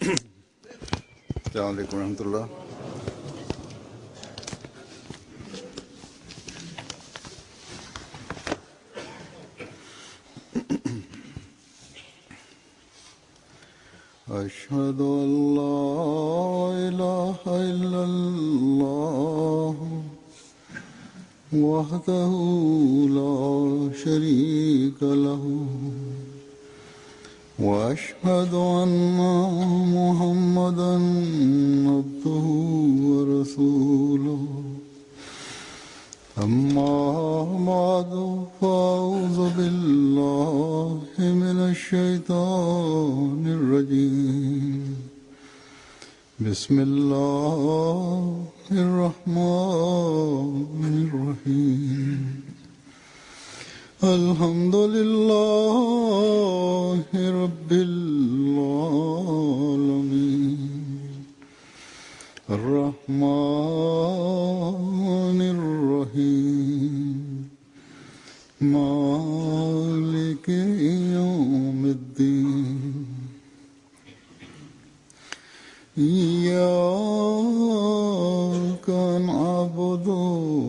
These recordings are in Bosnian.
अस्सलाम वालेकुम रहमतुल्लाह। अशहदु अल्ला इलाहा इल्लल्लाह वहदहु ला शरीका लहु वअशहदु अन्ना मुहम्मदन अब्दुहु व रसूलुहु अम्मा बअदु फ़अऊज़ु बिल्लाहि मिनश शैतानिर रजीम बिस्मिल्लाहिर रहमानिर रहीम अल्हम्दुलिल्लाहि रब्बिल आलमीन अर्रहमानिर रहीम मालिकि यौमिद्दीन इय्याका नअबुदु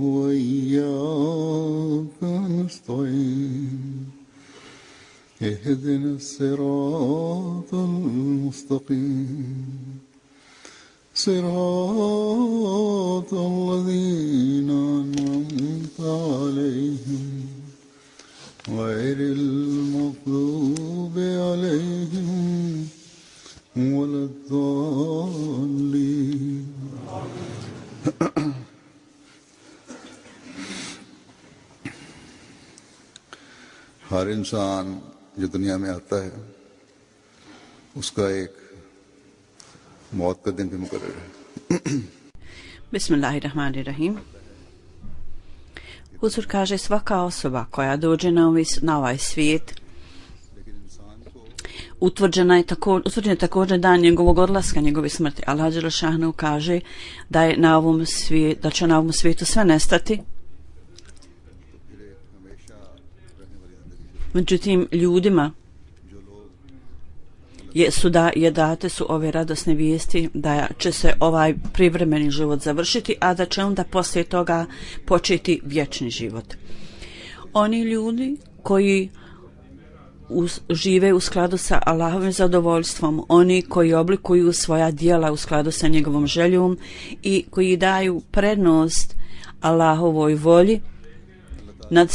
व इय्याका नस्तईन इहदिनस सिरातल मुस्तकीम सिरातल लज़ीना अनअमता अलैहिम गैरिल मग़दूबि अलैहिम वलद्दाल्लीन। हर इंसान जो दुनिया में आता है उसका एक मौत का दिन भी मुकर्रर है। Bismillahirrahmanirrahim. Huzur kaže, svaka osoba koja dođe na ovaj svijet utvrđen je također dan njegovog odlaska, njegove smrti. Allah dželle šanehu kaže da će na ovom svijetu sve nestati. Međutim, ljudima date su ove radosne vijesti da će se ovaj privremeni život završiti, a da će onda poslije toga početi vječni život. Oni ljudi koji žive u skladu sa Allahovim zadovoljstvom, oni koji oblikuju svoja djela u skladu sa njegovom željom i koji daju prednost Allahovoj volji nad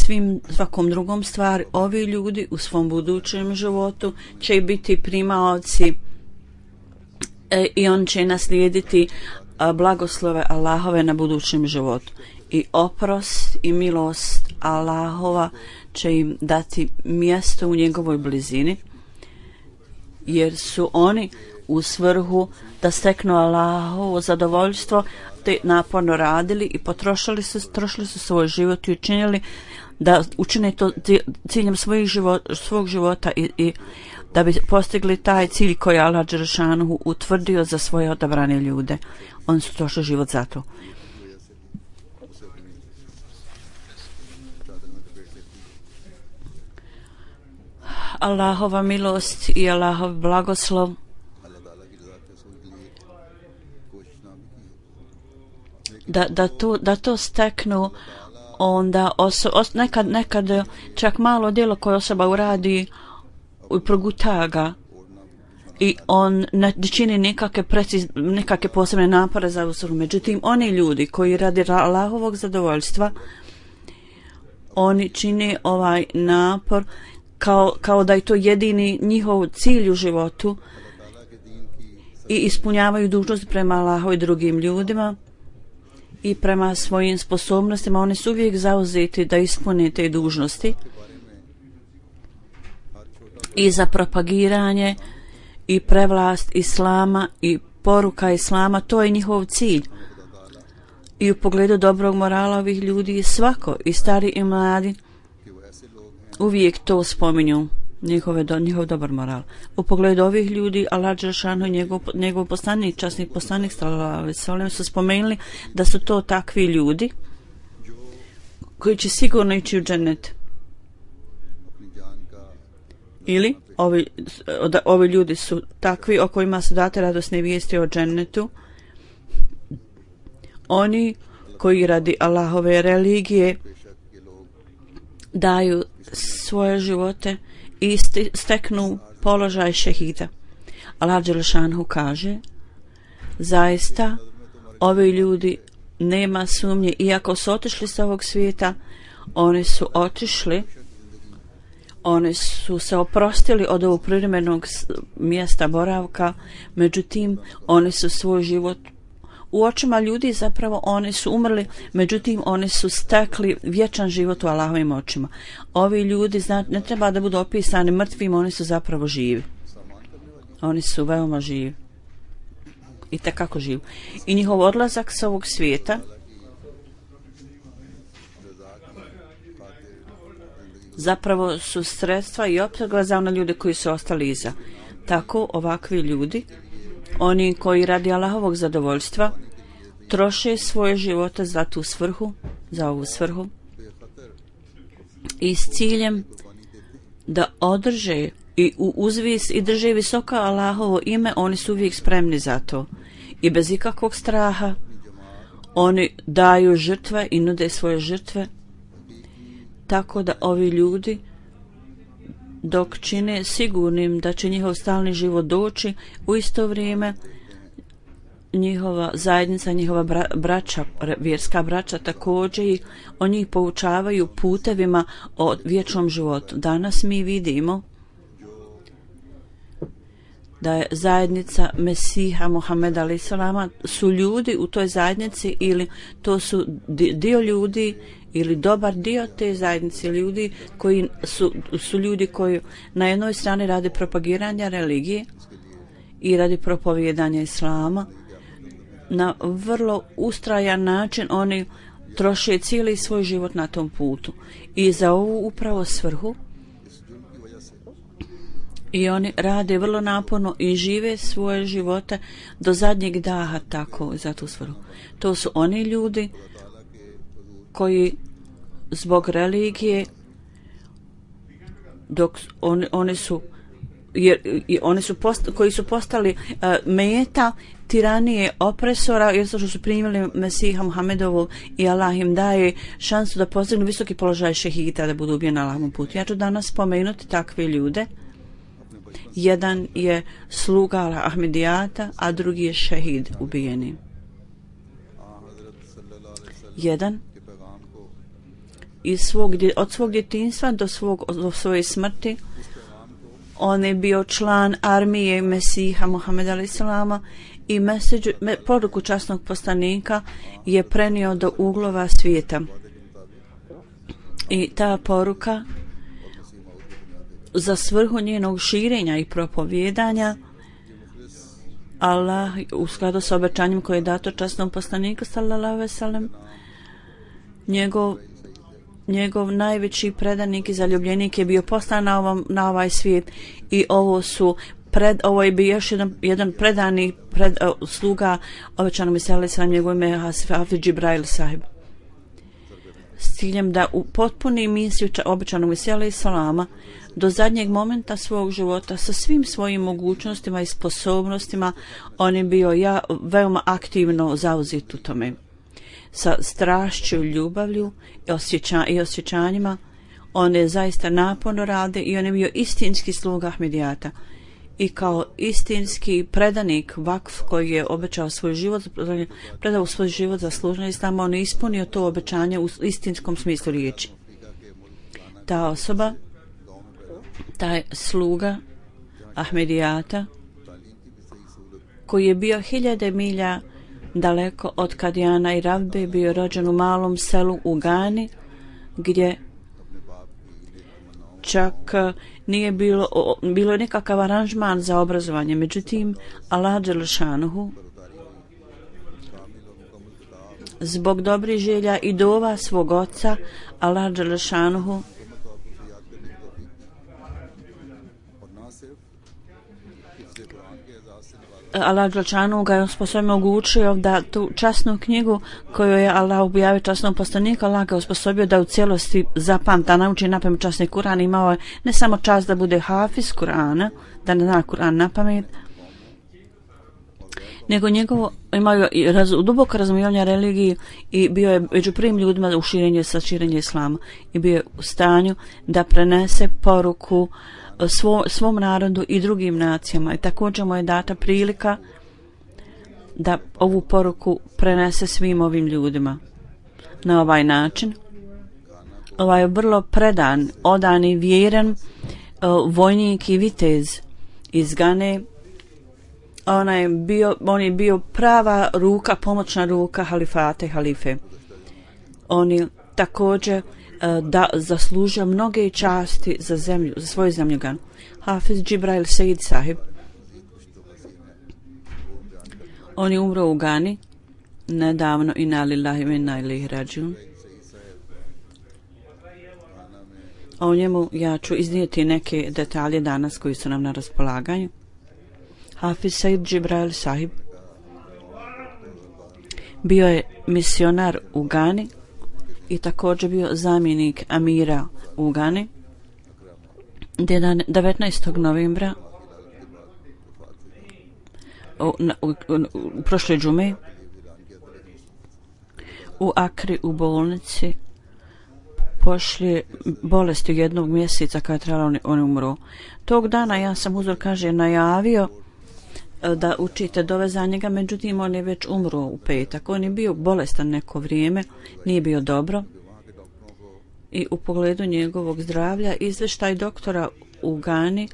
svakom drugom stvari, ovi ljudi u svom budućem životu će biti primaoci i on će naslijediti blagoslove Allahove na budućem životu. I oprost i milost Allahova će im dati mjesto u njegovoj blizini, jer su oni u svrhu da steknu Allahovo zadovoljstvo te naporno radili i trošili su svoj život i učine to ciljem svog života i da bi postigli taj cilj koji je Allah dželle šanehu utvrdio za svoje odabrane ljude. Oni su trošili život za to. Allahova milost i Allahov blagoslov da to steknu, onda nekad čak malo djelo koje osoba uradi proguta ga i on ne čini nekakve posebne napore za usuru. Međutim, oni ljudi koji radi Allahovog zadovoljstva, oni čine ovaj napor kao da je to jedini njihov cilj u životu i ispunjavaju dužnost prema Allahu i drugim ljudima i prema svojim sposobnostima. Oni su uvijek zauzeti da ispune te dužnosti i za propagiranje i prevlast Islama i poruka Islama. To je njihov cilj. I u pogledu dobrog morala ovih ljudi svako, i stari i mladi, uvijek to spominju, njihov dobar moral. U pogledu ovih ljudi, Allah dželle šanehu, njegov poslanik, časni poslanik sallallahu alejhi ve sellem su spomenuli da su to takvi ljudi koji će sigurno ići u džennet Ili ovi ljudi su takvi o kojima su date radosne vijesti o džennetu, oni koji radi Allahove religije daju svoje živote i steknu položaj šehida. Allah dželešanhu kaže, zaista ovi ljudi, nema sumnje, iako su otišli s ovog svijeta, oni su otišli, oni su se oprostili od ovog privremenog mjesta boravka, međutim oni su svoj život u očima ljudi, zapravo oni su umrli, međutim oni su stekli vječan život u Allahovim očima. Ovi ljudi, ne treba da budu opisani mrtvim, oni su zapravo živi. Oni su veoma živi. I tekako živi. I njihov odlazak s ovog svijeta zapravo su sredstva i opskrba za one ljude koji su ostali iza. Tako ovakvi ljudi, oni koji radi Allahovog zadovoljstva, troše svoje živote za tu svrhu, za ovu svrhu, i s ciljem da održe i uzvis i drže visoko Allahovo ime, oni su uvijek spremni za to. I bez ikakvog straha oni daju žrtve i nude svoje žrtve, tako da ovi ljudi, dok čine sigurnim da će njihov stalni život doći, u isto vrijeme njihova zajednica, njihova braća, vjerska braća također i oni poučavaju putevima o vječnom životu. Danas mi vidimo da je zajednica Mesiha Muhameda alejhi selama, su ljudi u toj zajednici, ili to su dio ljudi ili dobar dio te zajednice ljudi koji su ljudi koji na jednoj strani radi propagiranja religije i radi propovijedanja islama. Na vrlo ustrajan način oni troše cijeli svoj život na tom putu i za ovu upravo svrhu, i oni rade vrlo naporno i žive svoje živote do zadnjeg daha tako za tu svrhu. To su oni ljudi koji zbog religije, dok oni su koji su postali meta tiranije opresora, jer što su primili Mesiha Muhammedovu i Allah im daje šansu da postignu visoki položaj šehida, da budu ubijeni na Allahovom putu. Ja ću danas spomenuti takve ljude. Jedan je sluga Ahmedijata, a drugi je šehid ubijeni. Jedan od svog djetinjstva do svoje smrti on je bio član armije Mesiha Muhameda alejhi selama i poruku časnog poslanika je prenio do uglova svijeta. I ta poruka za svrhu njenog širenja i propovijedanja, Allah u skladu s obećanjem koje je dato časnom poslaniku sallallahu alejhi ve sellem, njegov najveći predanik i zaljubljenik je bio poslan na ovaj svijet, i ovo je bio još jedan predani sluga obećanom Mesiji sallallahu njegov ime Hafiz Džibrail sahib, s ciljem da upotpuni misiju obećanog Mesija salama do zadnjeg momenta svog života sa svim svojim mogućnostima i sposobnostima. On je bio veoma aktivno zauzet u tome, sa strašću, ljubavlju i osjećanjima. On je zaista naporno rade i on je bio istinski sluga Ahmedijata, i kao istinski predanik vakf koji je obećao svoj život, predao svoj život za služenje islama, on je ispunio to obećanje u istinskom smislu riječi. Ta osoba, taj sluga Ahmedijata, koji je bio 1000 milja daleko od Kadijana i Ravbe, bio rođen u malom selu u Gani, gdje čak nije bilo nekakav aranžman za obrazovanje. Međutim, Allah dželešanuhu zbog dobrih želja i dova svog oca, Allah dželešanuhu Allah Đelešanu ga je osposobio, omogućio da tu časnu knjigu koju je Allah objavio časnom poslaniku, Allah ga je osposobio da u cijelosti zapamta, nauči napamet časni Kur'an. Imao je ne samo čast da bude hafiz Kur'ana, da ne zna Kur'an napamet, nego njegovo imao je duboko razumijevanje religiji i bio je među prvim ljudima u širenju islama i bio je u stanju da prenese poruku svom narodu i drugim nacijama, i također mu je data prilika da ovu poruku prenese svim ovim ljudima. Na ovaj način ovaj je vrlo predan, odan i vjeran vojnik i vitez iz Gane. On je bio prava ruka, pomoćna ruka halifata i halife. On je također da zaslužio mnoge časti za zemlju, za svoju zemlju Ganu. Hafiz Džibrail Sejid Sahib, on je umro u Gani nedavno, inna lillahi wa inna ilaihi rađiun. O njemu ja ću iznijeti neke detalje danas koji su nam na raspolaganju. Hafiz Sejid Džibrail Sahib bio je misionar u Gani i također bio zamjenik amira u Gani. 19. novembra u prošle džume u Akri u bolnici pošli bolesti jednog mjeseca kada je trebalo on umro. Tog dana ja sam uzor najavio da učite dove za njega, međutim on je već umro u petak. On je bio bolestan neko vrijeme, nije bio dobro i u pogledu njegovog zdravlja izvještaj doktora u Gani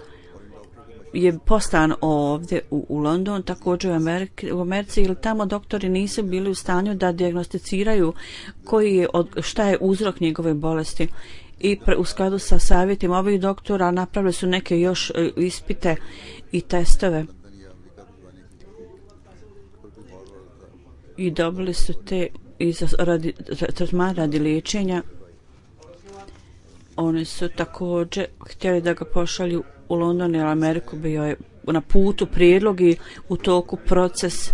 je poslan ovdje u London, također u Americi, ili tamo doktori nisu bili u stanju da dijagnosticiraju šta je uzrok njegove bolesti. I u skladu sa savjetima ovih doktora napravili su neke još ispite i testove i dobili su te tretman radi liječenja. Oni su također htjeli da ga pošalju u London ili Ameriku, bio je na putu prijedlog i u toku proces.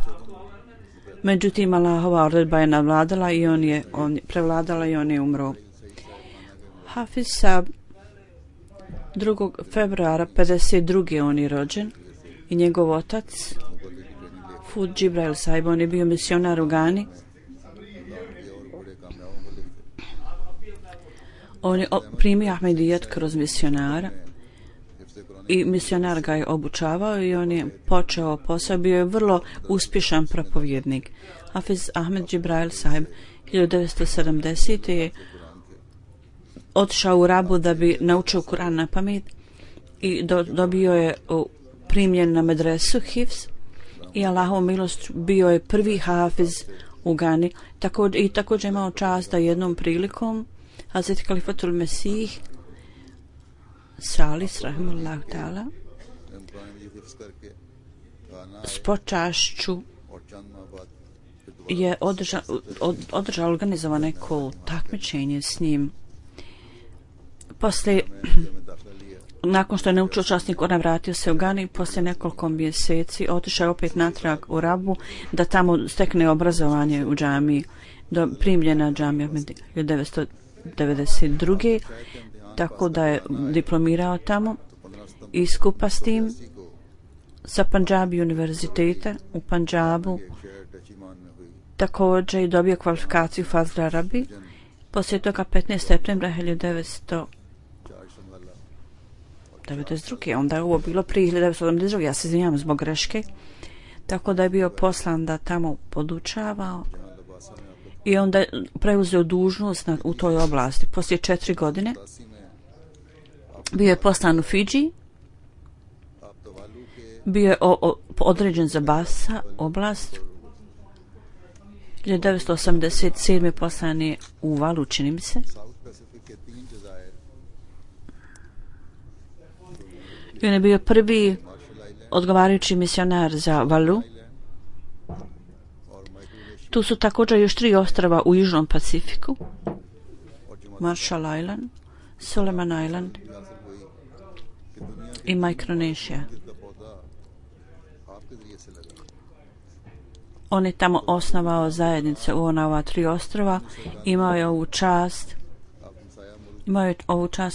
Međutim, Allahova odredba je navladala i on je prevladala i on je umro. Hafiz Sab 2. februara 52. on je rođen i njegov otac Fud Džibrail Sahib, on je bio misionar u Gani. On je primio Ahmedijet kroz misionara i misionar ga je obučavao i on je počeo posao, bio je vrlo uspješan propovjednik. Hafiz Ahmed Džibrail Sahib 1970. je otišao u Rabu da bi naučio Kur'an na pamet i dobio je primljen na medresu Hifz i Allahovu milost bio je prvi hafiz u Gani. Također imao čast da jednom prilikom Hazreti Kalifatul Mesih Salis rahimahullah ta'ala s počašću je održao organizovano neko takmičenje s njim. Poslije, nakon što je naučio časni Kur'an, vratio se u Gani, poslije nekoliko mjeseci otišao je opet natrag u Rabu da tamo stekne obrazovanje u džamiji, primljena džamija 1992. Tako da je diplomirao tamo i skupa s tim sa Panjabi univerziteta u Panjabu također je dobio kvalifikaciju Fazl Arabi. Poslije toga 15. septembra 1992. Onda je ovo bilo prije 1972. Ja se izvinjam zbog greške. Tako da je bio poslan da tamo podučavao i onda je preuzeo dužnost u toj oblasti. Poslije 4 godine bio je poslan u Fidži, bio je određen za Basa oblast. 1987. poslan je u Valu, čini mi se. I on je bio prvi odgovarajući misionar za Valu. Tu su također još 3 ostrava u Južnom Pacifiku: Marshall Island, Solomon Island i Micronesia. On je tamo osnovao zajednice u ova 3 ostrava. Imao je ovu čast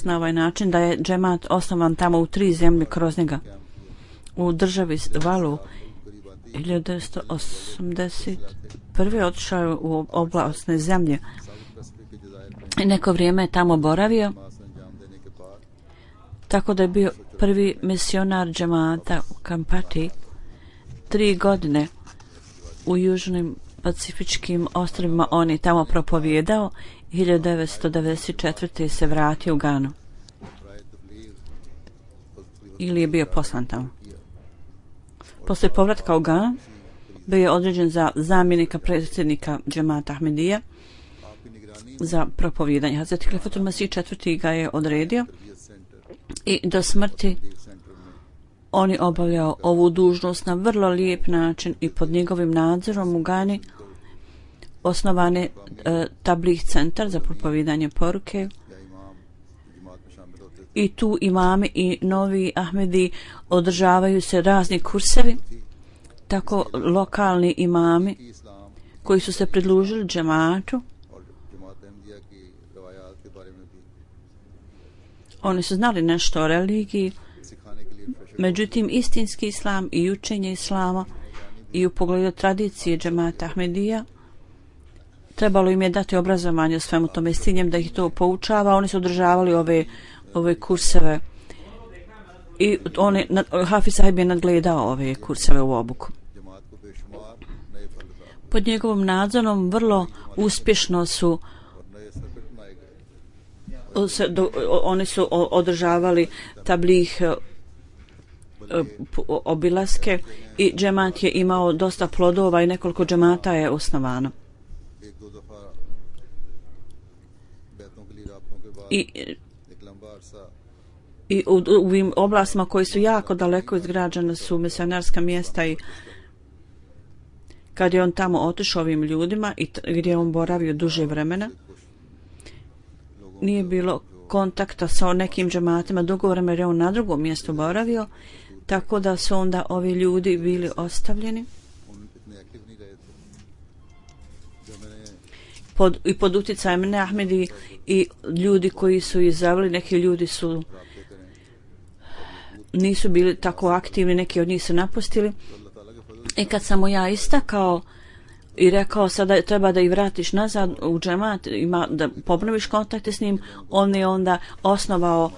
na ovaj način da je džemat osnovan tamo u 3 zemlje kroz njega. U državi Valu 1981. otišao je u oblastne zemlje i neko vrijeme je tamo boravio, tako da je bio prvi misionar džemata u Kampati. 3 godine u južnim pacifičkim ostrvima on je tamo propovijedao. 1994. se vratio u Ganu ili je bio poslan tamo. Poslije povratka u Ganu bio je određen za zamjenika predsjednika džemata Ahmedija za propovijedanje. Hazreti Khalifatul Masih IV. Ga je odredio i do smrti on je obavljao ovu dužnost na vrlo lijep način i pod njegovim nadzorom u Gani osnovan je Tabligh centar za propovijedanje poruke i tu imami i novi Ahmedi održavaju se razni kursevi, tako lokalni imami koji su se pridružili džematu. Oni su znali nešto o religiji, međutim istinski islam i učenje islama i u pogledu tradicije džemata Ahmedija trebalo im je dati obrazovanje o svemu tome s ciljem da ih to poučava. Oni su održavali ove kurseve i Hafiz sahib je nadgledao ove kurseve u obuku. Pod njegovom nadzorom vrlo uspješno su oni su održavali Tabligh obilaske i džemat je imao dosta plodova i nekoliko džemata je osnovano. I u ovim oblastima koji su jako daleko izgrađene su misionarska mjesta i kad je on tamo otišao ovim ljudima i gdje je on boravio duže vremena, nije bilo kontakta sa nekim džematima dugo vremena jer je on na drugom mjestu boravio, tako da su onda ovi ljudi bili ostavljeni pod utjecajem ne Ahmedi i ljudi koji su izabrali. Neki ljudi nisu bili tako aktivni, neki od njih su napustili. I kad sam mu ja istakao i rekao sada treba da ih vratiš nazad u džemat, da popraviš kontakte s njim, on je onda osnovao,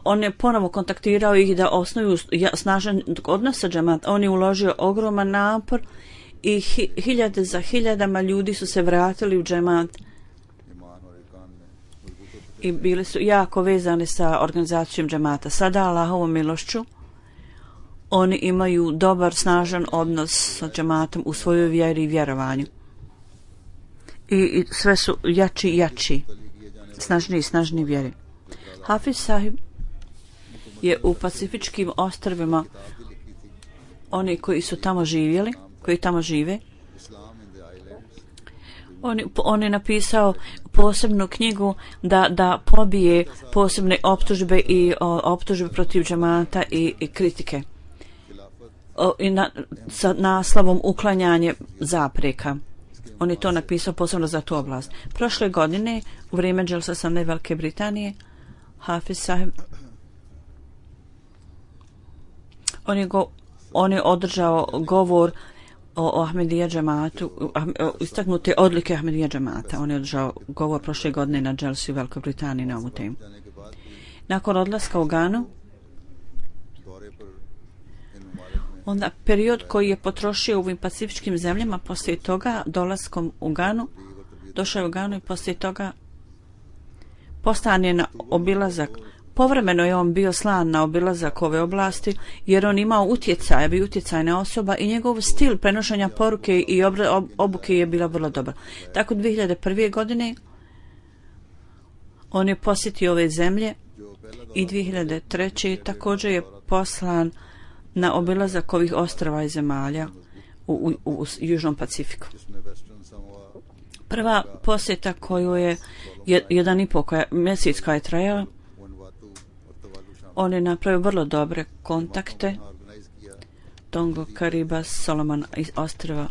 on je ponovo kontaktirao ih da osnuju snažan odnos sa džemat. On je uložio ogroman napor i hiljade za hiljadama ljudi su se vratili u džemat i bili su jako vezani sa organizacijom džemata. Sada Allahovom milošću oni imaju dobar, snažan odnos sa džematom u svojoj vjeri i vjerovanju. I sve su jači i jači, snažniji i snažniji vjeri. Hafiz sahib je u pacifičkim ostrvima, oni koji su tamo živjeli, koji tamo žive, on je napisao posebnu knjigu da pobije posebne optužbe i optužbe protiv džemata i kritike. Sa naslovom uklanjanje zapreka. On je to napisao posebno za tu oblast. Prošle godine, u vrijeme dželsa Sane Velike Britanije, Hafiz sahib on je održao govor o Ahmedija džematu, istaknute odlike Ahmedija džemata. On je održao govor prošle godine na dželsi u Velikoj Britaniji na ovu temu. Nakon odlaska u Ganu, onda period koji je potrošio u ovim pacifičkim zemljama, poslije toga dolaskom u Ganu, došao je u Ganu i poslije toga poslan je na obilazak. Povremeno je on bio slan na obilazak ove oblasti jer on imao utjecaj, bio utjecajna osoba i njegov stil prenošenja poruke i obuke je bila vrlo dobra. Tako 2001. godine on je posjetio ove zemlje i 2003. također je poslan na obilazak ovih ostrva i zemalja u Južnom Pacifiku. Prva posjeta koju je 1,5 mjesec koja je trajala, on je napravio vrlo dobre kontakte Tongo, Kariba, Solomon ostrva,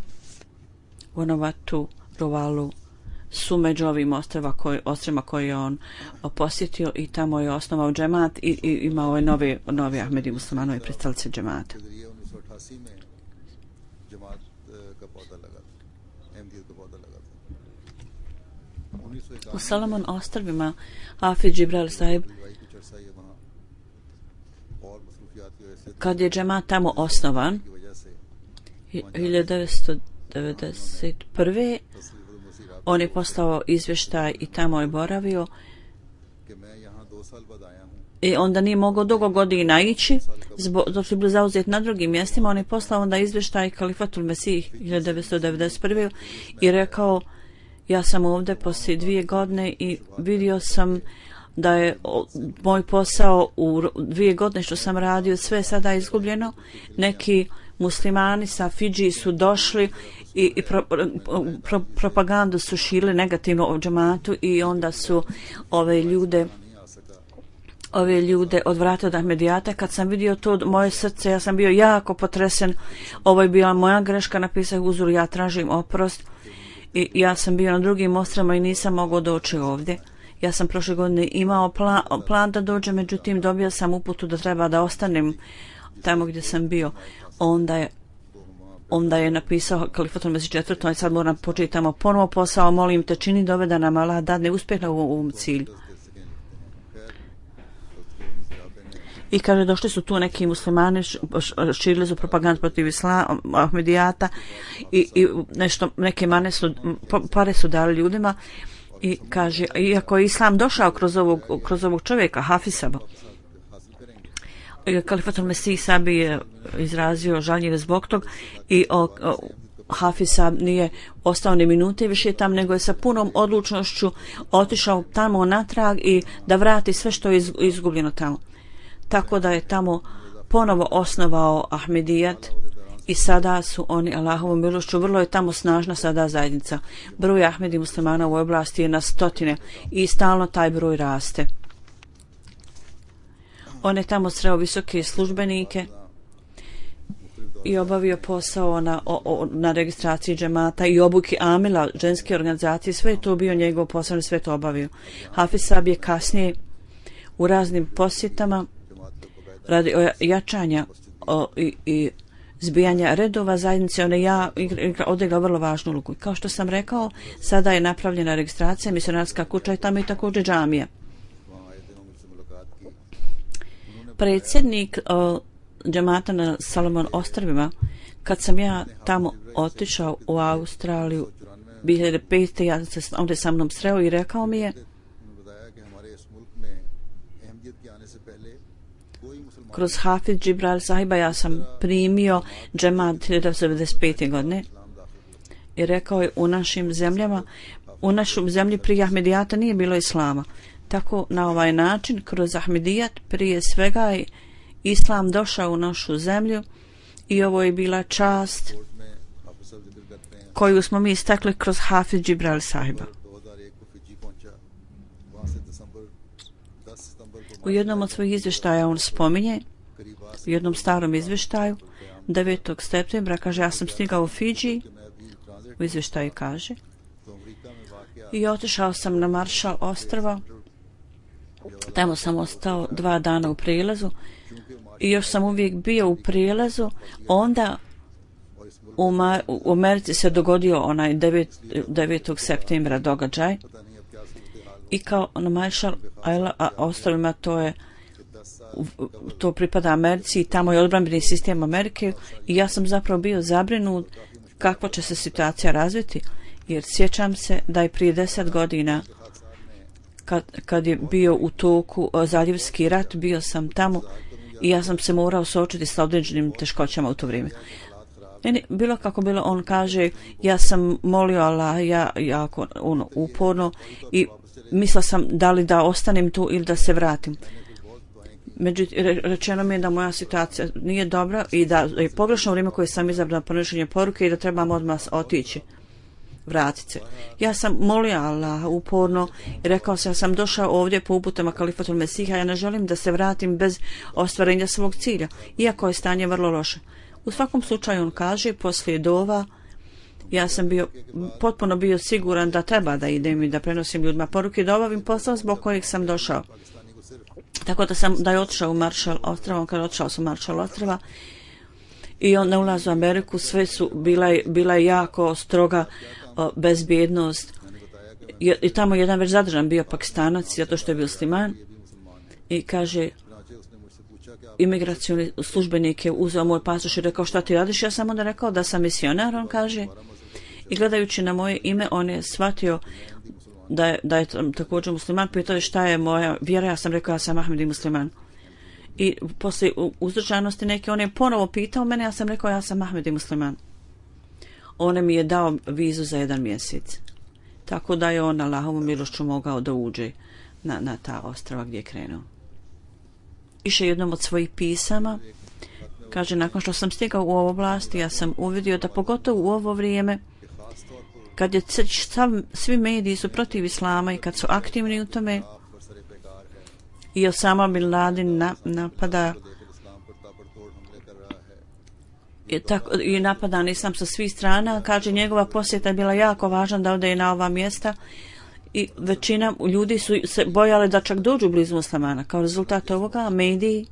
Vanuatu, Tuvalu su među ovim ostrvima koje je on posjetio i tamo je osnovao džemat i imao je novi Ahmedi muslimanovi pristalice džemata. U Solomon ostrvima Hafiz Džibril Sahib, kad je džemat tamo osnovan 1991. on je poslao izvještaj i tamo je boravio i onda nije mogao dugo godina ići dok su bili zauzeti na drugim mjestima. On je poslao onda izvještaj Kalifatul Mesih 1991. i rekao, ja sam ovdje poslije 2 godine i vidio sam da je moj posao u 2 godine što sam radio sve sada izgubljeno. Neki muslimani sa Fidži su došli i propagandu su širili negativno o džematu i onda su ove ljude odvratili od Ahmedijata. Kad sam vidio to, moje srce, ja sam bio jako potresen. Ovo je bila moja greška, napisao uzor, ja tražim oprost. I ja sam bio na drugim ostrvima i nisam mogao doći ovdje. Ja sam prošle godine imao plan da dođem, međutim dobio sam uputu da treba da ostanem tamo gdje sam bio. Onda je napisao Kalifatul Mesih IV. Sad moram početi tamo ponovo posao, molim te čini doveda nam Allah dadne uspjeh na ovom cilju. I kaže, došli su tu neki muslimani, širili su propagandu protiv Ahmedijata i neke pare su dali ljudima i kaže, iako je islam došao kroz ovog čovjeka, Hafisaba, Kalifatul Mesih Sabi je izrazio žaljenje zbog tog i Hafisab nije ostao ni minute više tam, nego je sa punom odlučnošću otišao tamo natrag i da vrati sve što je izgubljeno tamo. Tako da je tamo ponovo osnovao Ahmedijat i sada su oni Allahovom milošću, vrlo je tamo snažna sada zajednica. Broj Ahmedi muslimana u ovoj oblasti je na 100 i stalno taj broj raste. On je tamo sreo visoke službenike i obavio posao na registraciji džemata i obuki amila, ženske organizacije, sve je to bio njegov posao, sve to obavio. Hafiz Sahib je kasnije u raznim posjetama radi jačanja i zbijanja redova zajednice, on je odigrao vrlo važnu ulogu. Kao što sam rekao, sada je napravljena registracija, misionarska kuća i tamo i također džamija. Predsjednik džemata na Solomon ostrvima, kad sam ja tamo otišao u Australiju 2005. on je sa mnom sreo i rekao mi je, kroz Hafiz Džibril Sahiba ja sam primio džemat 1995. godine i rekao je, u našoj zemlji prije Ahmedijata nije bilo islama. Tako na ovaj način, kroz Ahmedijat, prije svega je islam došao u našu zemlju i ovo je bila čast koju smo mi istakli kroz Hafiz Džibril Sahiba. U jednom od svojih izvještaja on spominje, u jednom starom izvještaju, 9. septembra, kaže, ja sam stigao u Fidži, u izvještaju kaže, i otišao sam na Maršal ostrva, tamo sam ostao 2 dana u prijelazu i još sam uvijek bio u prijelazu. Onda u Americi se dogodio onaj 9. septembra događaj i kao na Maršal ostrovima to pripada Americi i tamo je odbrambeni sistem Amerike i ja sam zapravo bio zabrinut kakva će se situacija razviti, jer sjećam se da je prije 10 godina kad je bio u toku zaljevski rat, bio sam tamo i ja sam se morao suočiti sa određenim teškoćama u to vrijeme. Bilo kako bilo, on kaže, ja sam molio Allah jako uporno i mislila sam da li da ostanem tu ili da se vratim. Međutim, rečeno mi je da moja situacija nije dobra i da je pogrešno vrijeme koje sam izabrala prenošenje poruke i da trebam odmah otići, vratiti se. Ja sam molio Allah uporno i rekao sam, ja sam došao ovdje po uputama Kalifatul Mesiha, ja ne želim da se vratim bez ostvarenja svog cilja, iako je stanje vrlo loše. U svakom slučaju on kaže, poslije dova, ja sam potpuno bio siguran da treba da idem i da prenosim ljudima poruke, da obavim posao zbog kojeg sam došao. Tako da je otišao u Marshall ostrva, kada otišao sam u Marshall ostrva i on na ulazu u Ameriku, sve su bila je jako stroga bezbjednost. I tamo jedan već zadržan bio Pakistanac, zato što je bio musliman, i kaže, imigracioni službenik je uzeo moj pasoš i rekao, šta ti radiš? Ja sam onda rekao da sam misionar, on kaže, i gledajući na moje ime, on je shvatio da je također musliman. Pitao je šta je moja vjera, ja sam rekao, ja sam Ahmedi musliman. I poslije uzdržanosti neke, on je ponovo pitao mene, ja sam rekao, ja sam Ahmedi musliman. On mi je dao vizu za 1 mjesec. Tako da je on Allahovom milošću mogao da uđe na ta ostrava gdje je krenuo. Piše jednom od svojih pisama, kaže, nakon što sam stigao u ovu oblast, ja sam uvidio da pogotovo u ovo vrijeme, kad je svi mediji su protiv islama i kad su aktivni u tome, i Osama bin Laden napada i napadan islam sa svih strana, kaže, njegova posjeta je bila jako važna da ode na ova mjesta i većina ljudi su se bojali da čak dođu blizu muslimana. Kao rezultat ovoga, mediji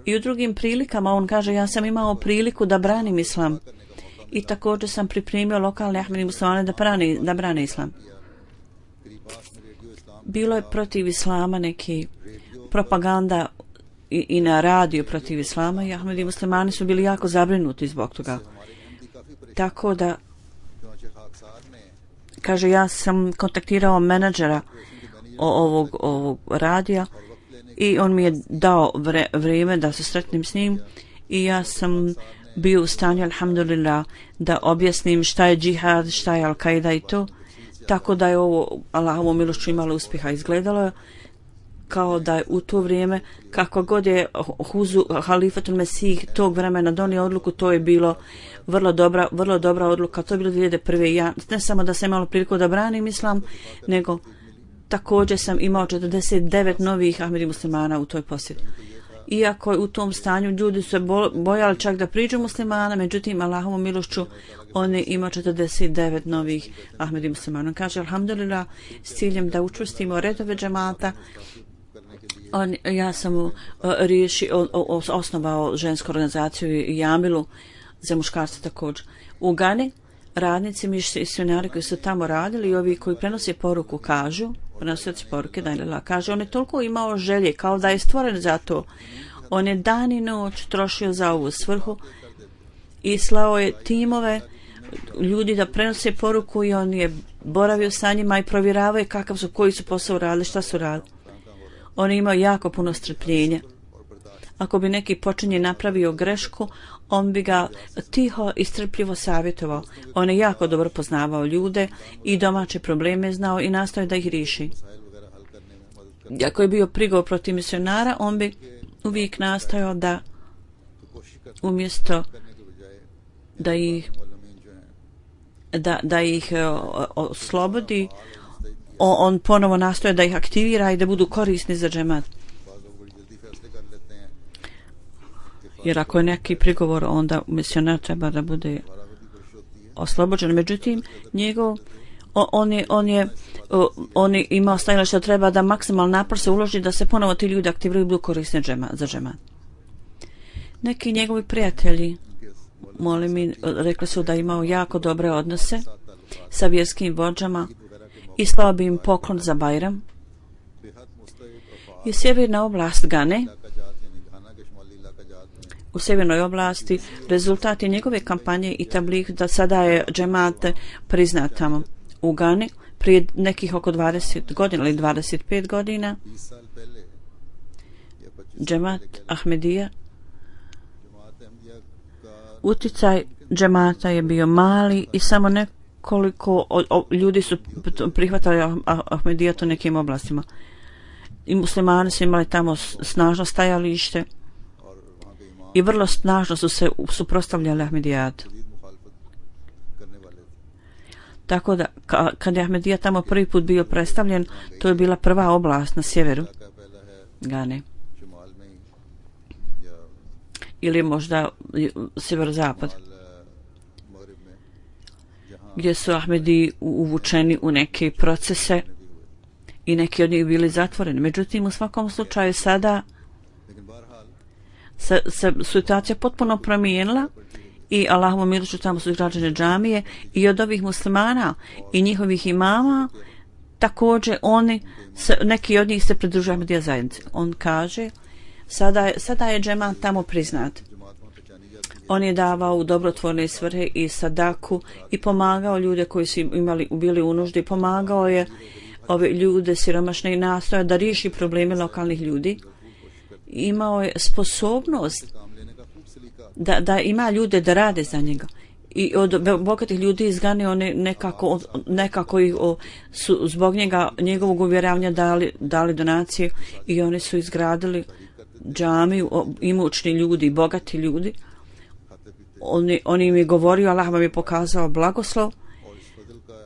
i u drugim prilikama, on kaže, ja sam imao priliku da branim islam i također sam pripremio lokalne Ahmedi muslimane da brane islam. Bilo je protiv islama neki propaganda i na radiju protiv islama i Ahmedi muslimani su bili jako zabrinuti zbog toga. Tako da, kaže, ja sam kontaktirao menadžera ovog radija i on mi je dao vrijeme da se sretnem s njim i ja sam bio u stanju, alhamdulillah, da objasnim šta je džihad, šta je Al-Qaida i to. Tako da je ovo Allahovom milošću imalo uspjeha. Izgledalo kao da je u to vrijeme, kako god je halifatul Mesih tog vremena donio odluku, to je bilo vrlo dobra odluka. To je bilo 2001. Ja ne samo da sam imala priliku da branim islam, nego također sam imao 49 novih Ahmedi muslimana u toj posjeti. Iako je u tom stanju ljudi su se bojali čak da priđu muslimana, međutim Allahovom milošću on je imao 49 novih Ahmedi muslimana. On kaže, alhamdulillah, s ciljem da učvrstimo redove džemata, ja sam osnovao žensku organizaciju i Jamilu za muškarce također. U Gani radnici, misionari koji su tamo radili i ovi koji prenose poruku kažu, prenosioci poruke, kaže, on je toliko imao želje, kao da je stvoren za to. On je dan i noć trošio za ovu svrhu i slao je timove ljudi da prenose poruku i on je boravio sa njima i provjeravao koji su posao radili, šta su radili. On je imao jako puno strpljenja. Ako bi neki počinje napravio grešku, on bi ga tiho i strpljivo savjetovao. On je jako dobro poznavao ljude i domaće probleme znao i nastojao da ih riješi. Ako je bio prigovor protiv misionara, on bi uvijek nastojao da umjesto da ih oslobodi, on ponovo nastoja da ih aktivira i da budu korisni za džemat. Jer ako je neki prigovor, onda misionar treba da bude oslobođen. Međutim, on je imao stajalište da treba da maksimalno napor se uloži da se ponovo ti ljudi aktiviraju i budu korisni za džemat. Neki njegovi prijatelji, rekli su da imao jako dobre odnose sa vjerskim vođama i slao bi im poklon za Bajram. I sjeverna oblast Gane, u sjevernoj oblasti, rezultat je njegove kampanje i tabligh da sada je džemat priznat tamo u Gani. Prije nekih oko 20 godina ili 25 godina džemat Ahmedija, uticaj džemata je bio mali i samo nekoliko ljudi su prihvatali Ahmedijat u nekim oblastima. I muslimani su imali tamo snažno stajalište i vrlo snažno su se suprotstavljali Ahmedijatu. Tako da, kad je Ahmedija tamo prvi put bio predstavljen, to je bila prva oblast na sjeveru Gane. ili možda sjeverozapad, मगरिब में gdje su Ahmedi uvučeni u neke procese i neki od njih bili zatvoreni. Međutim, u svakom slučaju sada लेकिन बहरहाल se situacija potpuno promijenila i Allahovom milošću tamo su izgrađene džamije i od ovih muslimana i njihovih imama također neki od njih se pridružuju Ahmadija zajednici. On kaže sada je džemat tamo priznat. जमात वहाँ पहचानी जाती है। On je davao u dobrotvorne svrhe i sadaku i pomagao ljude koji su bili u nuždi, pomagao je ove ljude siromašne i nastoja da riješi probleme lokalnih ljudi. Imao je sposobnost काम लेने का खूब सलीका da ima ljude da rade za njega. I od bogatih ljudi izgane one nekako ih su zbog njegovog uvjeravanja dali donacije i oni su izgradili džamiju, imućni ljudi, bogati ljudi. On im je govorio, Allah vam je pokazao blagoslov,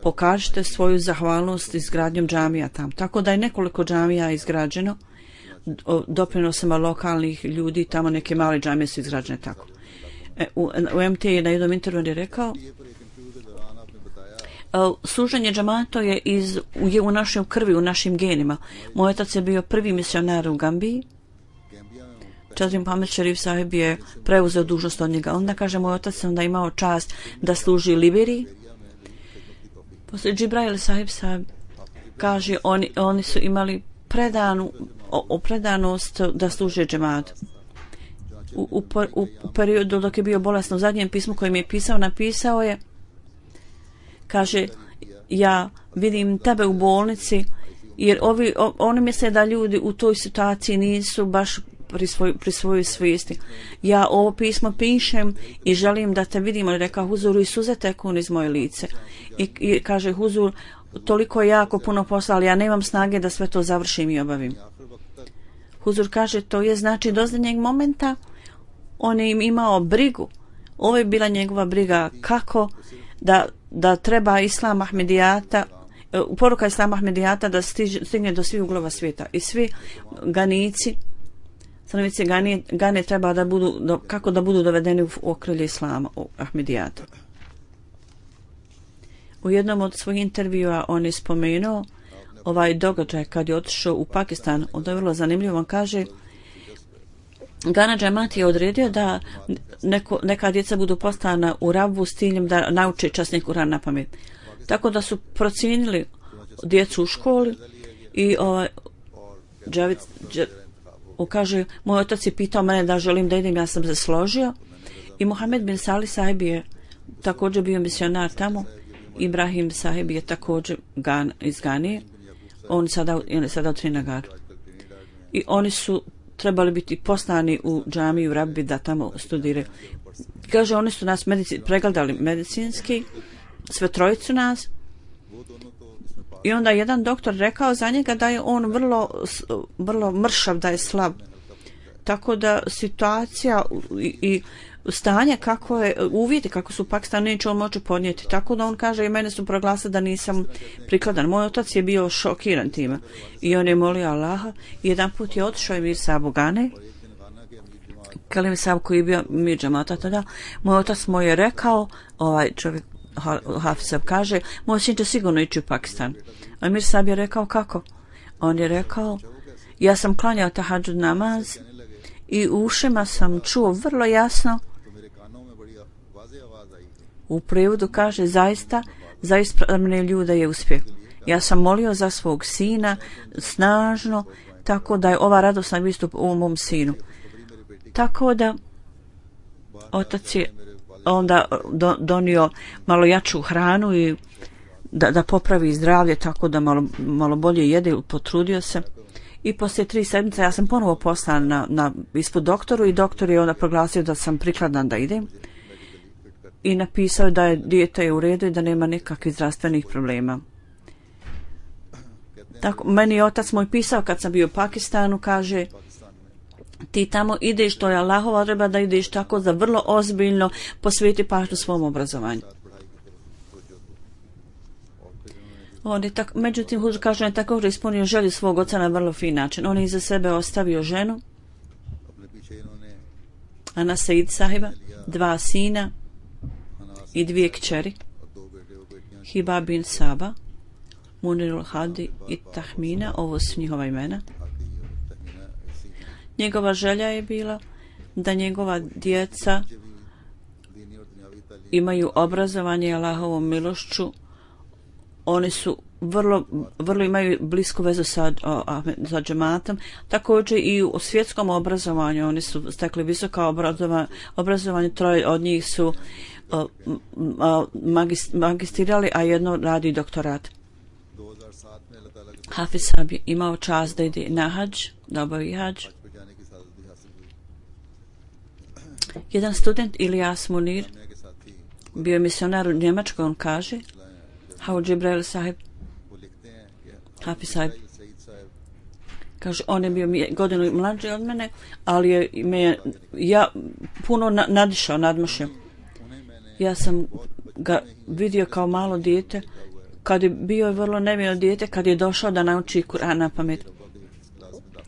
pokažite svoju zahvalnost izgradnjom džamija tamo. Tako da je nekoliko džamija izgrađeno doprinosima lokalnih ljudi, tamo neke male džamije su izgrađene tako. U MT je na jednom intervju rekao ये पर एक इंटरव्यू के दौरान आपने बताया služenje džamata je u našoj krvi, u našim genima. Moj otac je bio prvi misionar u Gambiji. Gambia में Čazim Mohamed Šerif sahib je preuzeo dužnost od njega. Onda kaže, moj otac je onda imao čast da služi Liberiji. Poslije Džibrail sahib kaže, oni su imali predanost da služe džematu. U periodu dok je bio bolestan, u zadnjem pismu kojem je napisao je, kaže, ja vidim tebe u bolnici, jer oni misle da ljudi u toj situaciji nisu baš pri svojoj svijesti. Ja ovo pismo pišem i želim da te vidim, ali rekao Huzuru i suze teku iz moje lice. I kaže Huzur, toliko jako puno posla, ali ja nemam snage da sve to završim i obavim. Huzur kaže, to je znači do zadnjeg momenta on je imao brigu. Ovo je bila njegova briga kako da treba Islam Ahmedijata, poruka Islama Ahmedijata da stigne do svih uglova svijeta. I svi ganici, stanovnici Gane treba da budu, kako da budu dovedeni u okrilje Islama Ahmedijata. U jednom od svojih intervjua on je spomenuo ovaj događaj kad je otišao u Pakistan. Onda je vrlo zanimljivo. On kaže, Gana džemat je odredio da neka djeca budu poslana u Rabu s ciljem da nauče časni Kuran na pamet. Tako da su procijenili djecu u školi i Džavid kaže, moj otac je pitao mene da želim da idem, ja sam se složio. I Mohamed bin Salih sahib je također bio misionar tamo. Ibrahim sahib je također iz Ganije. On je sada u Trinagaru. I oni su trebali biti poslani u džamiju Rabbi da tamo studiraju. Kaže, oni su nas pregledali medicinski, sve trojicu nas. I onda jedan doktor rekao za njega da je on vrlo mršav, da je slab. Tako da situacija i stanje kako je, uvjeti kako su u Pakistanu neće on moći podnijeti. Tako da on kaže i mene su proglasili da nisam prikladan. Moj otac je bio šokiran time. I on je molio Allaha i jedan put je otišao Emir Sahib u Gane. Kalim Sahib koji je bio mir džamata tada. Moj otac mu je rekao, ovaj čovjek Hafiz Sahib kaže, moj sin će sigurno ići u Pakistan. A Emir Sahib je rekao kako? On je rekao, ja sam klanjao tahadžud namaz i u ušima sam čuo vrlo jasno. U prevodu kaže, zaista ispravne ljude je uspjeh. Ja sam molio za svog sina snažno, tako da je ova radosna vistup u mom sinu. Tako da otac je onda donio malo jaču hranu i da popravi zdravlje, tako da malo bolje jede, potrudio se. I poslije 3 sedmice ja sam ponovo poslan na ispod doktoru i doktor je onda proglasio da sam prikladan da idem. I napisao da je dijete je u redu i da nema nikakvih zdravstvenih problema. Tako, meni je otac moj pisao kad sam bio u Pakistanu, kaže, ti tamo ideš, to je Allahova odredba da ideš tako da vrlo ozbiljno posveti pažnju svom obrazovanju. Međutim, Huzur kaže, on je također ispunio želju svog oca na vrlo fin način. On je iza sebe ostavio ženu, Ana Said sahiba, 2 sina i 2 kćeri, Hiba bin Saba, Munirul Hadi i Tahmina, ovo su njihova imena. Njegova želja je bila da njegova djeca imaju obrazovanje Allahovom milošću. Oni su vrlo imaju blisku vezu sa džematom. Također i u svjetskom obrazovanju oni su stekli visoka obrazovanje. 3 od njih su magistrirali, a jedno radi doktorat. Hafiz Sahib je imao čast da ide na hadž, da obavi hadž. Jedan student, Ilyas Munir, bio je misionar u Njemačkoj. On kaže, Haudž Džibrail Sahib, Hafiz Sahib, kaže, on je bio godinu mlađi od mene, ali je puno nadmašio. Ja sam ga vidio kao malo dijete, kad je bio vrlo nevino dijete, kad je došao da nauči Kur'an na pamet.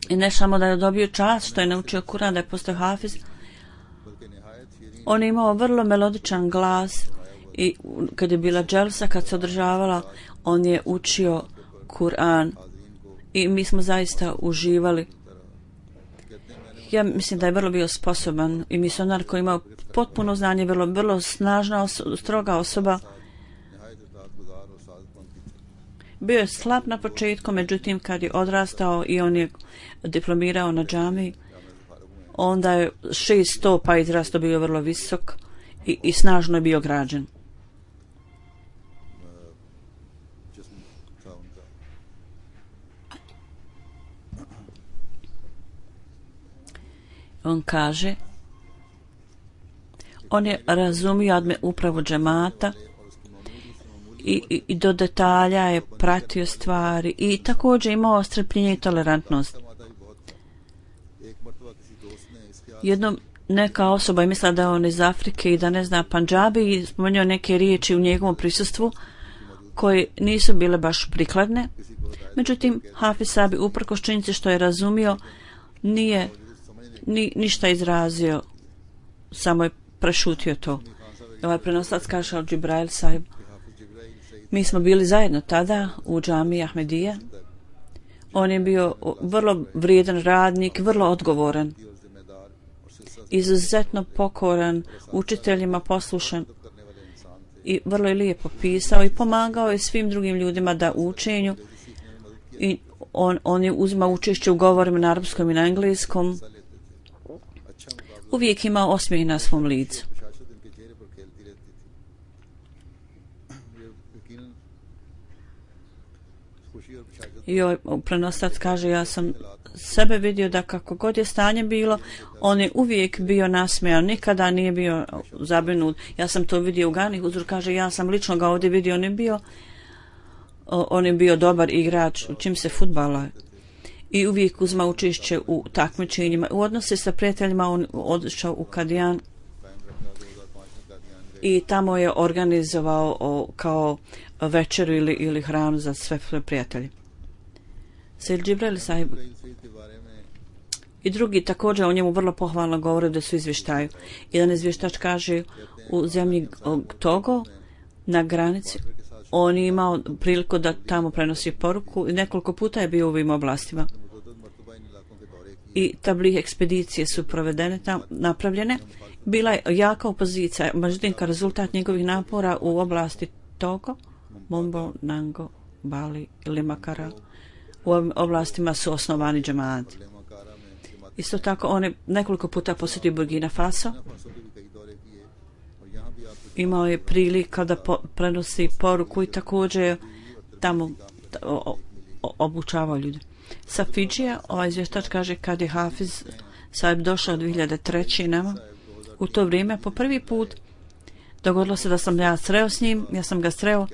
I ne samo da je dobio čast što je naučio Kur'an, da je postao hafiz, on je imao vrlo melodičan glas i kad je bila dželsa, kad se održavala, on je učio Kur'an i mi smo zaista uživali. Ja mislim da je vrlo bio sposoban i misionar koji imao potpuno znanje, vrlo snažna, stroga osoba. Bio je slab na početku, međutim kad je odrastao i on je diplomirao na džamiji, onda je 600 pa izrastao, bio vrlo visok i snažno je bio građen. On kaže, on je razumio upravu džemata i do detalja je pratio stvari i također imao strpljenje i tolerantnost. Jednom neka osoba je mislila da je on iz Afrike i da ne zna Pandžabi i spomenuo neke riječi u njegovom prisustvu koje nisu bile baš prikladne. Međutim, Hafiz Sahib uprkos činjenici što je razumio nije ništa izrazio, samo je prešutio to. Ovaj prenoslac kaže Haudž Džibrail Sahib, mi smo bili zajedno tada u džamiji Ahmedija. On je bio vrlo vrijedan radnik, vrlo odgovoran, izuzetno pokoran, učiteljima poslušan i vrlo je lijepo pisao i pomagao je svim drugim ljudima da učenju i on je uzimao učešće u govorima na arapskom i na engleskom. Uvijek imao osmijeh na svom licu. I prenoslac kaže, ja sam sebe vidio da kako god je stanje bilo, on je uvijek bio nasmejan, nikada nije bio zabrinut. Ja sam to vidio u Gani Huzur, kaže, ja sam lično ga ovdje vidio, on je bio dobar igrač, čim se fudbala. I uvijek uzma učešće u takmičenjima. U odnose sa prijateljima on odšao u Kadijan i tamo je organizovao kao večeru ili hranu za sve prijatelje. Sayyid Džibrail Sahib i drugi također o njemu vrlo pohvalno govore da su izvještaju. Jedan izvještač kaže, u zemlji Togo na granici on je imao priliku da tamo prenosi poruku i nekoliko puta je bio u ovim oblastima. I tablih ekspedicije su napravljene. Bila je jaka opozicija, međutim kao rezultat njegovih napora u oblasti Togo, Mombo, Nango, Bali ili Makara, u ovim oblastima su osnovani džemati. Isto tako on je nekoliko puta posjetio Burkina Faso. Imao je prilika da prenosi poruku i također tamo obučavao ljude. Sa Fidžija, ovaj izvještač kaže, kad je Hafiz Sahib došao 2003. nama, u to vrijeme po prvi put dogodilo se da sam ja sreo s njim, ja sam ga sreo,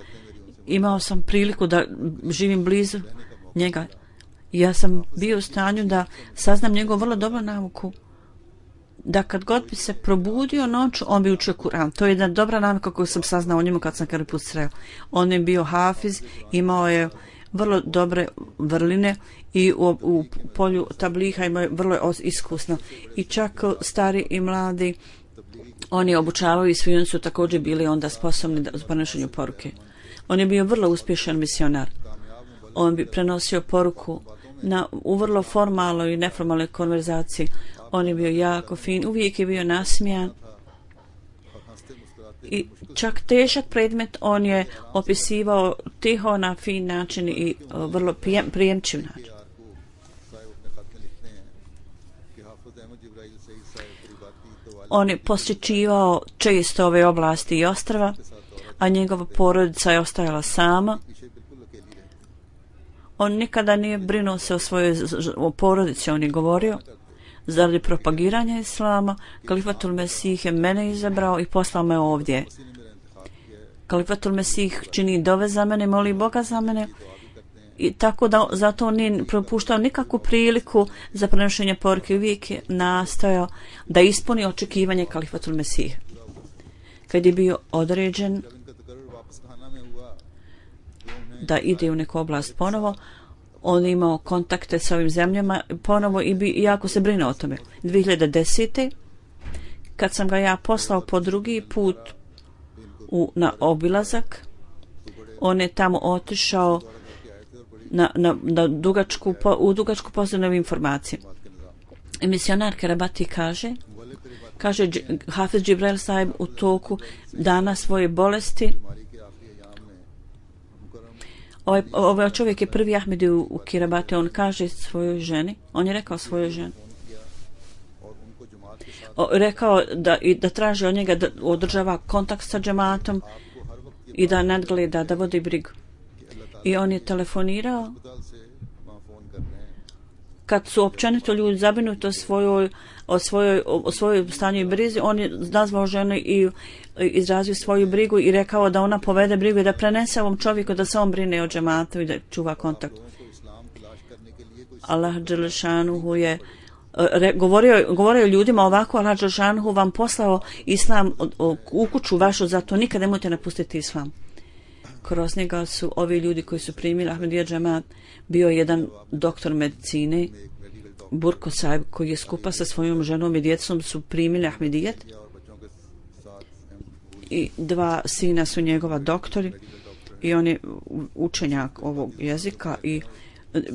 imao sam priliku da živim blizu njega. Ja sam bio u stanju da saznam njegovu vrlo dobru nauku, da kad god bi se probudio noću, on bi učio Kur'an. To je jedna dobra nauka koju sam saznao o njemu kad sam prvi put sreo. On je bio hafiz, imao je vrlo dobre vrline i u polju tabliha imaju vrlo iskusno. I čak stari i mladi, oni obučavaju i svi oni su također bili onda sposobni u prenošenju poruke. On je bio vrlo uspješan misionar. On bi prenosio poruku u vrlo formalnoj i neformalnoj konverzaciji. On je bio jako fin, uvijek je bio nasmijan. I čak težak predmet on je opisivao tiho na fin način i vrlo prijemčiv način. On je posjećivao često ove oblasti i ostrva, a njegova porodica je ostajala sama. On nikada nije brinuo se o porodici, on je govorio, zaradi propagiranja islama, Kalifatul Mesih je mene izabrao i poslao me ovdje. Kalifatul Mesih čini dove za mene, moli Boga za mene, i tako da zato nije propuštao nikakvu priliku za prenošenje poruke, uvijek je nastojao da ispuni očekivanje Kalifatul Mesih. Kad je bio određen da ide u neku oblast ponovo, on je imao kontakte s ovim zemljama ponovo i jako se brine o tome. 2010. kad sam ga ja poslao po drugi put na obilazak, on je tamo otišao u dugačku pozornu informacije. I misionar Kerabati kaže Hafiz Džibril Sahib u toku dana svoje bolesti, ovaj čovjek je prvi Ahmedi u Kirabati, on kaže svojoj ženi, on je rekao svojoj ženi, rekao da traži od njega da održava kontakt sa džematom i da nadgleda, da vodi brigu. I on je telefonirao kad su općenito ljudi zabrinuti o svojoj stanju i brizi, on je nazvao ženu i izrazio svoju brigu i rekao da ona povede brigu i da prenese ovom čovjeku da se on brine o džematu i da čuva kontakt. Allah dželešanuhu je govorio ljudima ovako, Allah dželešanuhu vam poslao islam u kuću vašu, zato nikad nemojte napustiti islam. Kroz njega su ovi ljudi koji su primili Ahmedija džemat, bio jedan doktor medicine, Burko Sahib, koji je skupa sa svojom ženom i djecom su primili Ahmedijet, i dva sina su njegova doktori i on je učenjak ovog jezika i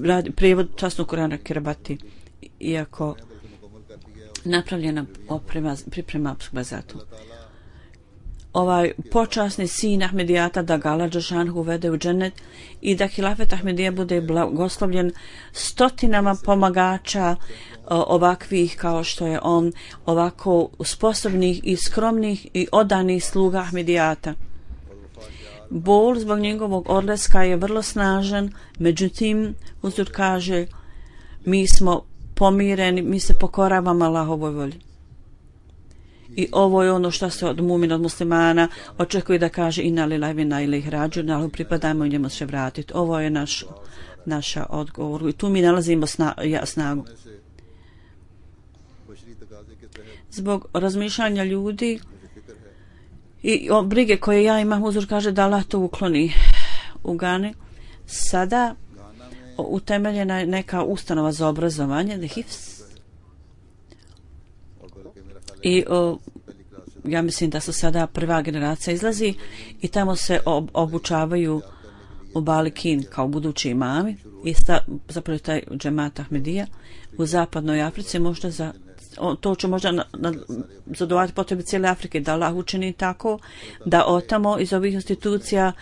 radi prijevod časnog Kurana Kirabati, iako napravljena priprema za to. Ovaj počasni sin Ahmedijata da ga Allah dželešanuhu uvede u džennet i da hilafet Ahmedija bude blagoslovljen stotinama pomagača ovakvih kao što je on, ovako sposobnih i skromnih i odanih sluga Ahmedijata. Bol zbog njegovog odlaska je vrlo snažan, međutim Huzur kaže mi smo pomireni, mi se pokoravamo Allahovoj volji. I ovo je ono što se od mumina, od muslimana očekuje da kaže inna lillahi wa inna ilaihi rađiun, ali pripadamo i njemu se vratiti. Ovo je naša odgovor i tu mi nalazimo snagu. Zbog razmišljanja ljudi i brige koje ja imam, Huzur kaže da Allah to ukloni u Gani. Sada utemeljena je neka ustanova za obrazovanje, the HIFS, i ja mislim da su sada prva generacija izlazi i tamo se obučavaju u Balikin kao budući imami i zapravo taj džemat Ahmedija u zapadnoj Africi, možda to će možda zadovoljati potrebe cijele Afrike, da Allah učini tako da otamo iz ovih institucija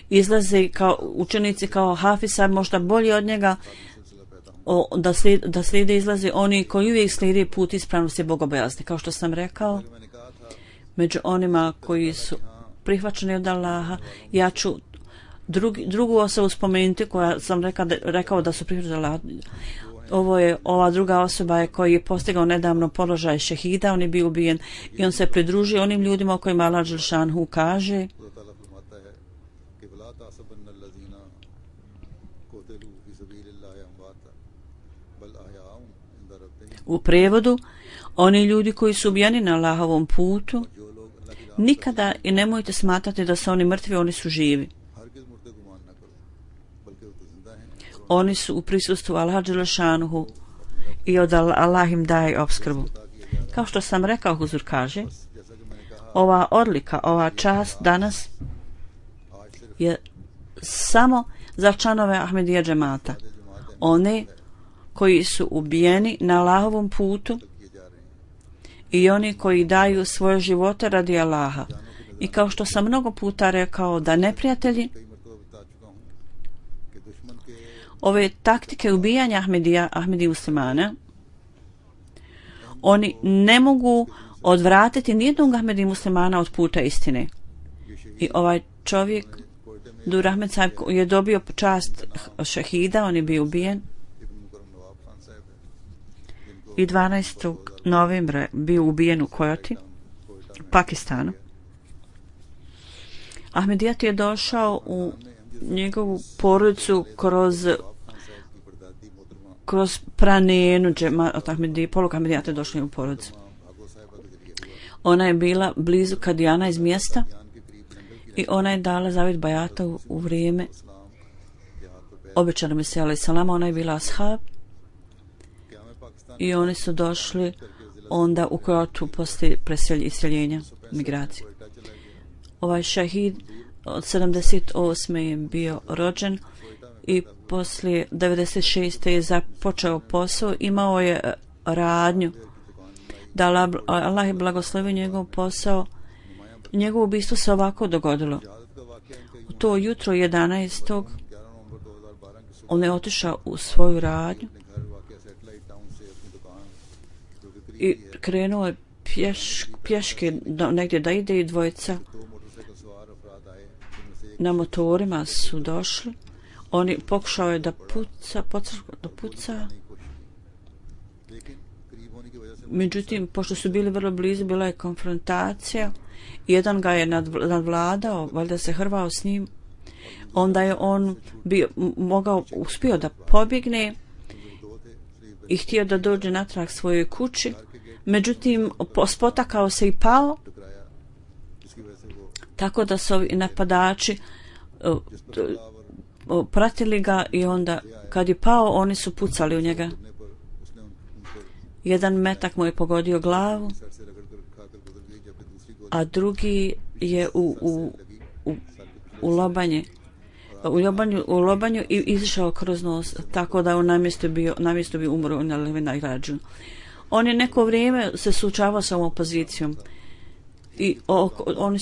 izlaze kao učenici kao Hafisa, možda bolji od njega, da slijede izlaze oni koji uvijek slijede put ispravnosti bogobojazni. Kao što sam rekao, među onima koji su prihvaćeni od Allaha, ja ću drugu osobu spomenuti koja sam rekao da su prihvaćeni od Allaha. Ova druga osoba je koji je postigao nedavno položaj šehida, on je bio ubijen i on se pridružio onim ljudima o kojima Allah dželešanuhu kaže u prijevodu, oni ljudi koji su ubijeni na Allahovom putu, nikada i nemojte smatrati da su oni mrtvi, oni su živi. Oni su u prisustvu Allaha dželešanuhu i od Allah im daje opskrbu. Kao što sam rekao, Huzur kaže, ova odlika, ova čast danas je samo za članove Ahmedija džemata. One koji su ubijeni na Allahovom putu i oni koji daju svoje živote radi Allaha. I kao što sam mnogo puta rekao da neprijatelji ove taktike ubijanja Ahmedi muslimana, oni ne mogu odvratiti nijednog Ahmedi muslimana od puta istine. I ovaj čovjek, Dur Ahmed Sahib, je dobio čast šehida, on je bio ubijen. I 12. novembra bio ubijen u Kojoti, Pakistanu. Ahmedijat je došao u njegovu porodicu kroz pranenu polog Ahmedijat je došao u porodicu. Ona je bila blizu Kadijana iz mjesta i ona je dala zavjet bajata u vrijeme obećanog Mesija alejhi selama. Ona je bila ashab i oni su došli onda u Kojotu poslije iseljenja, migracije. Ovaj šahid od 78. je bio rođen i poslije 96. je započeo posao, imao je radnju da Allah je blagoslovio njegov posao. Njegovo ubistvo se ovako dogodilo. U to jutro 11. on je otišao u svoju radnju i krenuo je pješke negdje da ide i dvojica na motorima su došli. Oni pokušao je da puca. Međutim, pošto su bili vrlo blizu, bila je konfrontacija. Jedan ga je nadvladao, valjda se hrvao s njim. Onda je on uspio da pobjegne i htio da dođe natrag svojoj kući. Međutim, spotakao se i pao, tako da su ovi napadači pratili ga i onda kad je pao, oni su pucali u njega. Jedan metak mu je pogodio glavu, a drugi je u lobanju i izišao kroz nos, tako da on na mjestu bi umro na Levinajrađu. On je neko vrijeme se suočavao sa ovom opozicijom i oni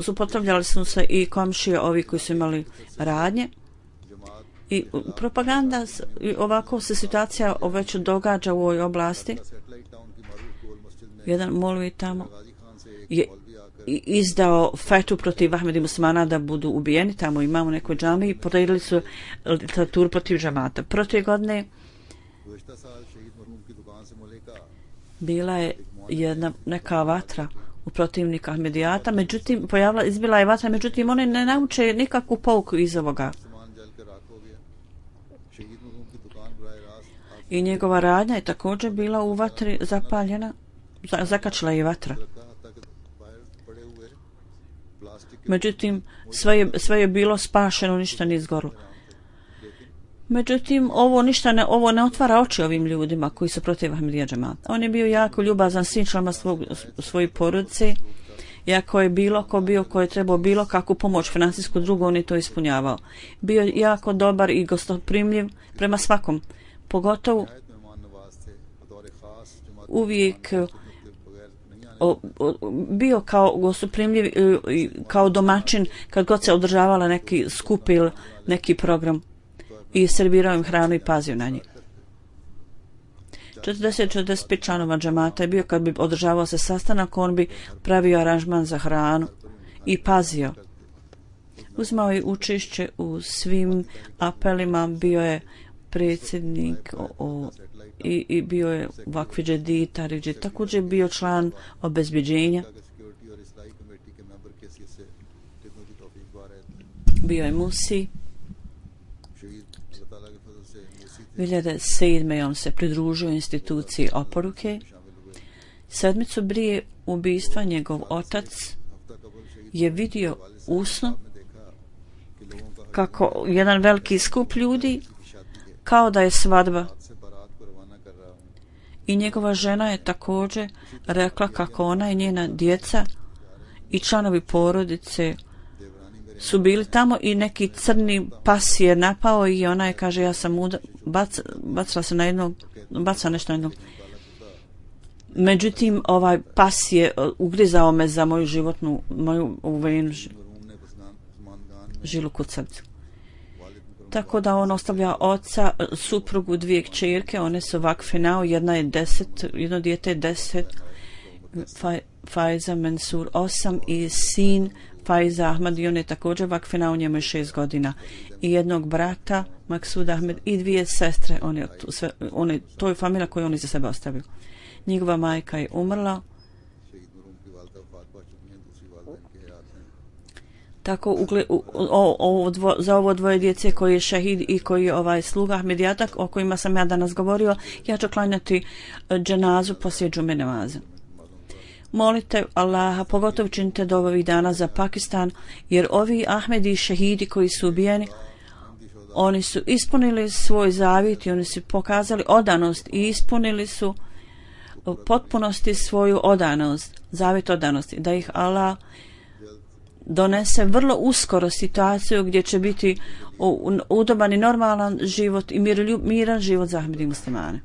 suprotstavljali su se i komšije ovi koji su imali radnje i propaganda, ovako se situacija već događa u ovoj oblasti. Jedan molvi tamo je izdao fetu protiv Ahmedi muslimana da budu ubijeni, tamo imamo nekoj džami i poredili su literaturu protiv džamata. Protiv godine bila je neka vatra u protivnika Ahmedijata, međutim izbila je vatra, međutim oni ne nauče nikakvu pouku iz ovoga. I njegova radnja je također bila u vatri zapaljena, zakačila je vatra. Međutim, sve je bilo spašeno, ništa nije izgorilo. Međutim, ovo ne otvara oči ovim ljudima koji su protiv Ahmedija džemata. On je bio jako ljubazan svim članima svoje porodice. Iako je bilo ko bio koji je trebao bilo kakvu pomoć financijsku drugu, on je to ispunjavao. Bio je jako dobar i gostoprimljiv prema svakom. Pogotovo uvijek bio kao gostoprimljiv kao domaćin kad god se održavala neki skup ili neki program i servirao im hranu i pazio na njih. 40-45 članova džemata je bio kad bi održavao se sastanak, on bi pravio aranžman za hranu i pazio. Uzmao je učešće u svim apelima, bio je predsjednik i bio je Vakfi Džedid, također bio član obezbeđenja. Bio je Musi. 2007. on se pridružio instituciji oporuke. Sedmicu prije ubistva njegov otac je vidio usno kako jedan veliki skup ljudi, kao da je svadba. I njegova žena je također rekla kako ona i njena djeca i članovi porodice su bili tamo i neki crni pas je napao i ona je, kaže, ja sam bacila se na jednog, bacila nešto na jednog. Međutim, ovaj pas je ugrizao me za moju životnu, moju uvejenu žilu kod srca. Tako da on ostavlja oca, suprugu, 2 kćerke, one su vakfinao, jedno dijete je 10, Faiza Mansur 8 i sin Faiza Ahmad i on je također vakfinao, njemu je 6 godina. I jednog brata, Maksud Ahmed, i 2 sestre, to je familija koju oni za sebe ostavio. Njegova majka je umrla. Tako za ovo 2 djece koji je šehid i koji je sluga Ahmedijatak o kojima sam ja danas govorio, ja ću klanjati dženazu poslije džume namaza. Molite Allaha, pogotovo činite do ovih dana za Pakistan, jer ovi Ahmedi šehidi koji su ubijeni, oni su ispunili svoj zavjet i oni su pokazali odanost i ispunili su u potpunosti svoju odanost, zavjet odanosti, da ih Allah donese vrlo uskoro situaciju gdje će biti udoban i normalan život i miran život za Ahmedi muslimane.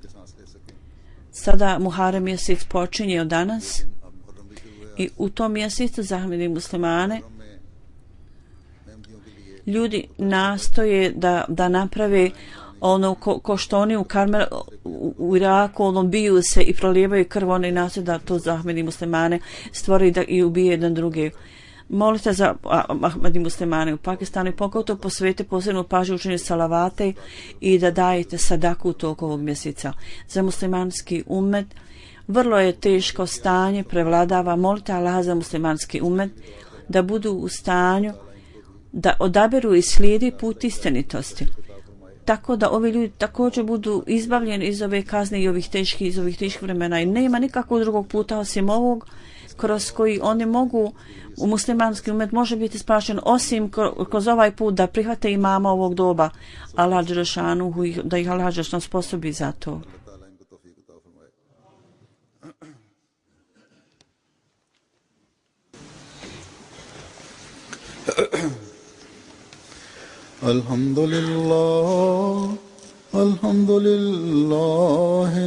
Sada Muharem mjesec počinje od danas i u tom mjesecu za Ahmedi muslimane ljudi nastoje da naprave ono ko što oni u Karmel u Iraku biju se i prolijevaju krv, oni nastoje da to za Ahmedi muslimane stvori i ubije jedan druge. Molite za Ahmedi muslimane u Pakistanu i pogotovo posvete posebnu pažnju učenju salavate i da dajete sadaku u toku ovog mjeseca. Za muslimanski umet vrlo je teško stanje, prevladava. Molite Allaha za muslimanski umet da budu u stanju da odaberu i slijedi put istinitosti. Tako da ovi ljudi također budu izbavljeni iz ove kazne i iz ovih teških vremena. I nema nikakvog drugog puta osim ovog kroz koji oni mogu, u muslimanski umet može biti spašen osim kroz ovaj put da prihvate imama ovog doba, Allah dželešanu, da ih Allah dželešanu sposobi za to. Alhamdulillah,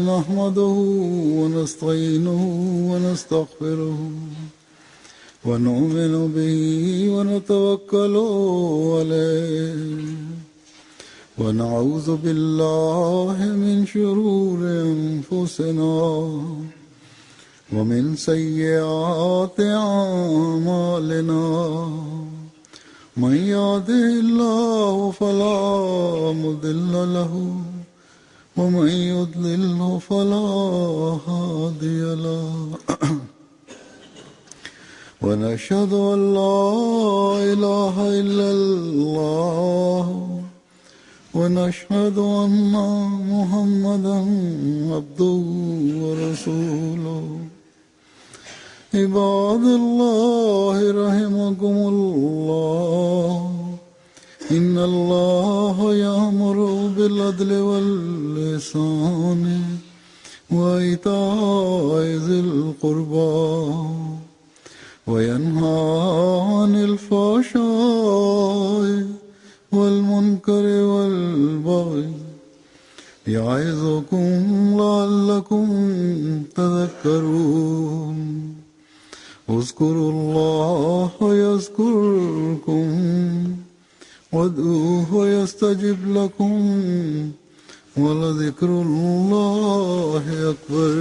nahmaduhu wa nasta'inuhu wa nastaghfiruhu wa nu'minu bihi wa natawakkalu alayhi wa na'udhu billahi min shururi anfusina wa min sayyiati a'malina. من يهده الله فلا مضل له ومن يضلله فلا هادي له ونشهد أن لا إله إلا الله ونشهد أن محمدا عبده ورسوله. عباد الله رحمكم الله إن الله يأمر بالعدل والإحسان وإيتاء ذي القربى وينهى عن الفحشاء والمنكر والبغي يعظكم لعلكم تذكرون. اذكروا الله يذكركم وادعوه يستجب لكم ولذكر الله أكبر.